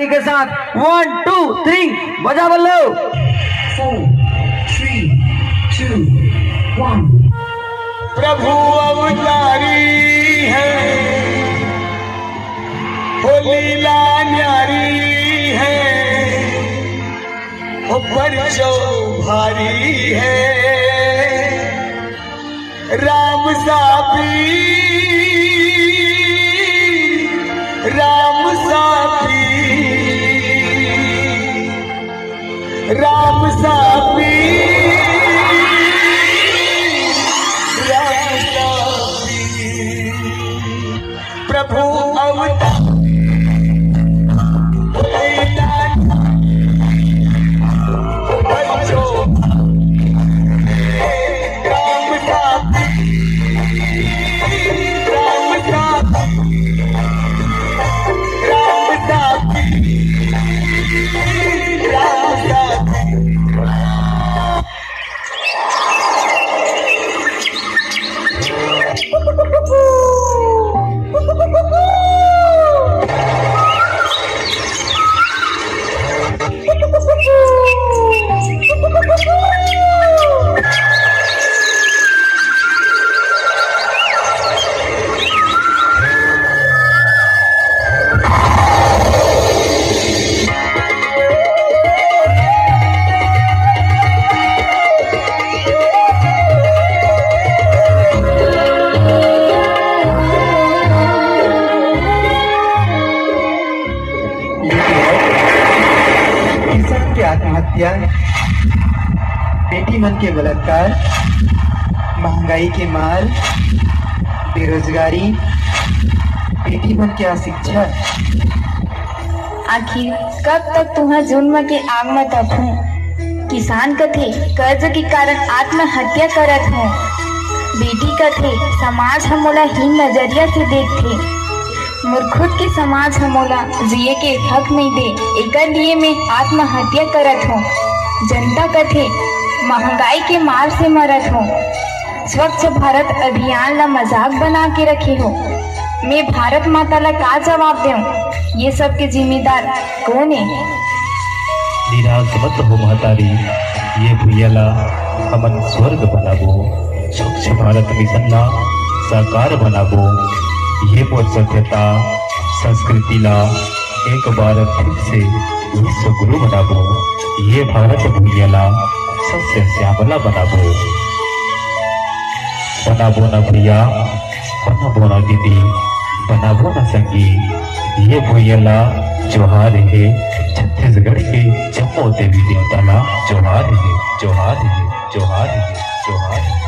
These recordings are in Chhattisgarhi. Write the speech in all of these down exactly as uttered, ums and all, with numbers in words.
के साथ वन टू थ्री बजा बल्लो। Four, three, two, one। प्रभु अवतारी है, हो लीला न्यारी है, हो परचो भारी है। राम सा पीर, राम सा पीर, राम सा पीर, राम सा पीर। प्रभु अवतार। किसान के आत्महत्या, बेटी मन के बलात्कार, महंगाई के मार, बेरोजगारी, बेटी मन के अशिक्षा। आखिर कब तक तुंहर जुल्म के आग म तपहूं? किसान कथे, कर्ज के कारण आत्महत्या करत हों। बेटी कथे, समाज ह मोला हीन नजरिया से देखथे। मोर खुद के समाज ह मोला जिए के हक नइ दे, एकर लिए मैं आत्महत्या करत हों। जनता कथे, महंगाई के मार से मरत हों। स्वच्छ भारत अभियान ला मजाक बना के रखे हो। मैं भारत माता ला का जवाब देऊं? ये सब के जिम्मेदार कोन ए? निराश मत हो महतारी, ये भुइयां ला हमन स्वर्ग बनाबो, स्वच्छ भारत मिशन ला साकार बनाबो। ये मोर सभ्यता संस्कृति ला एक बार फिर से विश्व गुरु बनाबो। ये भारत भुइयां ला सस्य श्यामला बनाबो। बनाबो ना भुइयां, बनाबो ना दीदी, बनाबो ना संगी। ये भुइयां ला जोहार हे, छत्तीसगढ़ के जम्मो देवी देवता ला जोहार हे, जोहार हे, जोहार हे, जोहार हे।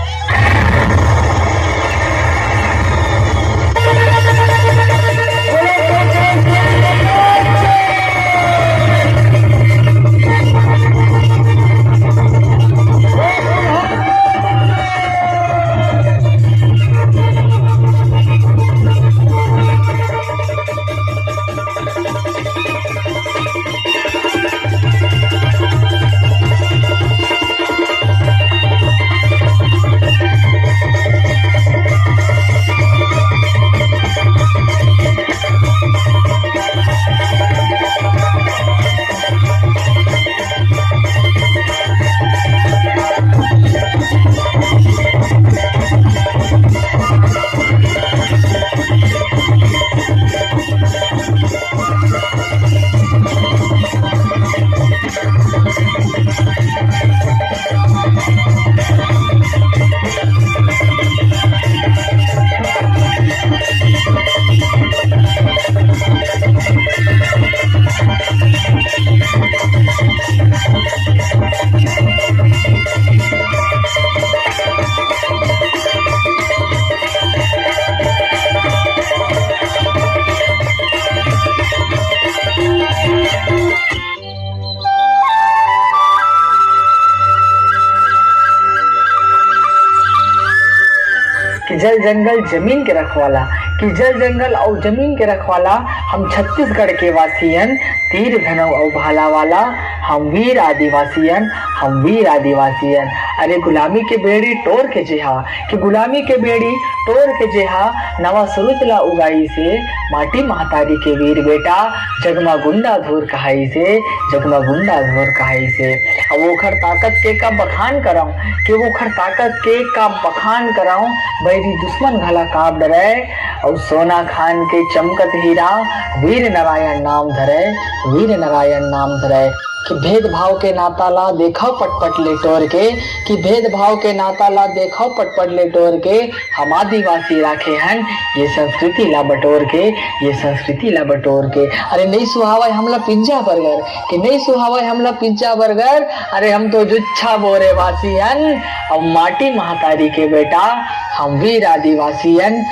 कि जल जंगल जमीन के रखवाला, कि जल जंगल अउ जमीन के रखवाला हम छत्तीसगढ़ के वासी अन, तीर धनव अउ भाला वाला हम वीर आदिवासी अन, हम वीर आदिवासी अन। अरे गुलामी के बेड़ी टोर के जेहा, कि गुलामी के बेड़ी टोर के जेहा नवा सुरुज ला उगाइसे, माटी महतारी के वीर बेटा जगमा गुंडा धूर कहाइसे, जगमा गुंडा धूर कहाइसे। अब ओखर ताकत के का बखान करंव, कि ओखर ताकत के का बखान करंव, बैरी दुश्मन घला कांप डरय, अउ सोना खान के चमकत हीरा वीर नारायण नाम धरय, वीर नारायण नाम धरय। कि भेदभाव के नाता ला देखव पटपट ले टोर के, कि भेदभाव के नाता ला देखव पटपट ले टोर के, हम आदिवासी राखे हन ये संस्कृति ला बटोर के, ये संस्कृति ला बटोर के। अरे नइ सुहावय हमला पिज्जा बर्गर, कि नइ सुहावय हमला पिज्जा बर्गर। अरे हम तो जुच्छा बोरे वासी हन, अउ माटी महतारी के बेटा हम वीर आदिवासी अन।